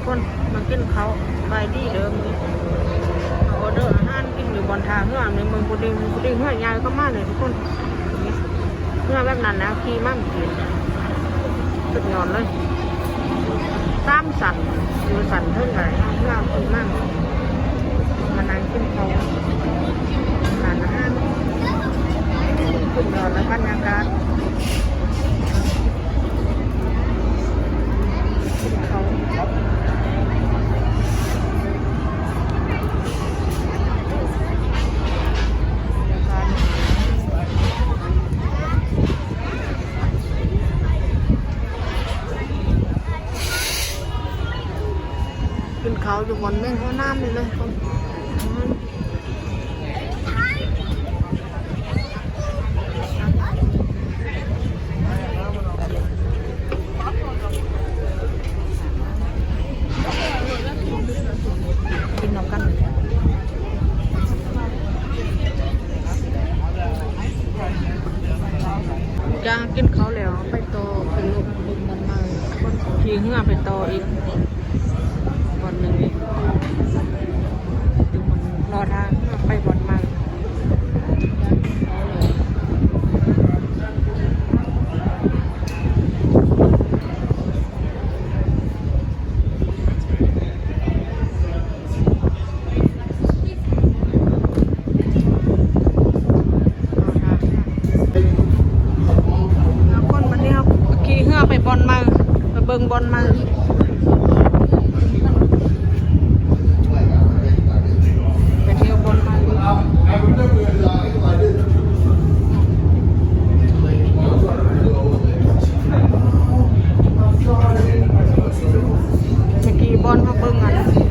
ຄົນມາກິນເຂົ້າສະບາຍດີເດີ ມື້ນີ້ມາອໍເດີອາຫານກິນຢູ່ບ່ອນທ່າເຮືອນີ້ ເບິ່ງຜູ້ດີຜູ້ດີເຮືອໃຫຍ່ເຂົ້າມາເລີຍທຸກຄົນ ເຮືອແບບນັ້ນແຫຼະ ຂີ່ມາກິນ ສຸດຍອດເລີຍ ສາມຊັ້ນ ຢູ່ຊັ້ນເທິງກະເຮືອຂຶ້ນມາ ມານັ່ງກິນເຂົ້າຮ້ານອາຫານ ສຸດຍອດເລີຍບັນຍາກາດ ກິນເຂົ້າຢູ່ບ່ອນແມ່ງຫົວນ້ຳນີ້ເລີຍ. ກິນນຳກັນ ຈ້າ ກິນເຂົ້າແລ້ວ ໄປຕໍ່ຂຶ້ນລົດ ລົດບັນມາ ຂີ່ເຮືອໄປຕໍ່ອີກ ບ່ອນໜຶ່ງອີກ ລໍຖ້າໄປບ່ອນໃໝ່. ຄົນບັດນີ້ເຮົາຂີ່ເຮືອໄປບ່ອນໃໝ່ ໄປເບິ່ງບ່ອນໃໝ່ ໄປທ່ຽວບ່ອນໃໝ່ ເມື່ອກີ້ບ່ອນເຮົາເບິ່ງອັນ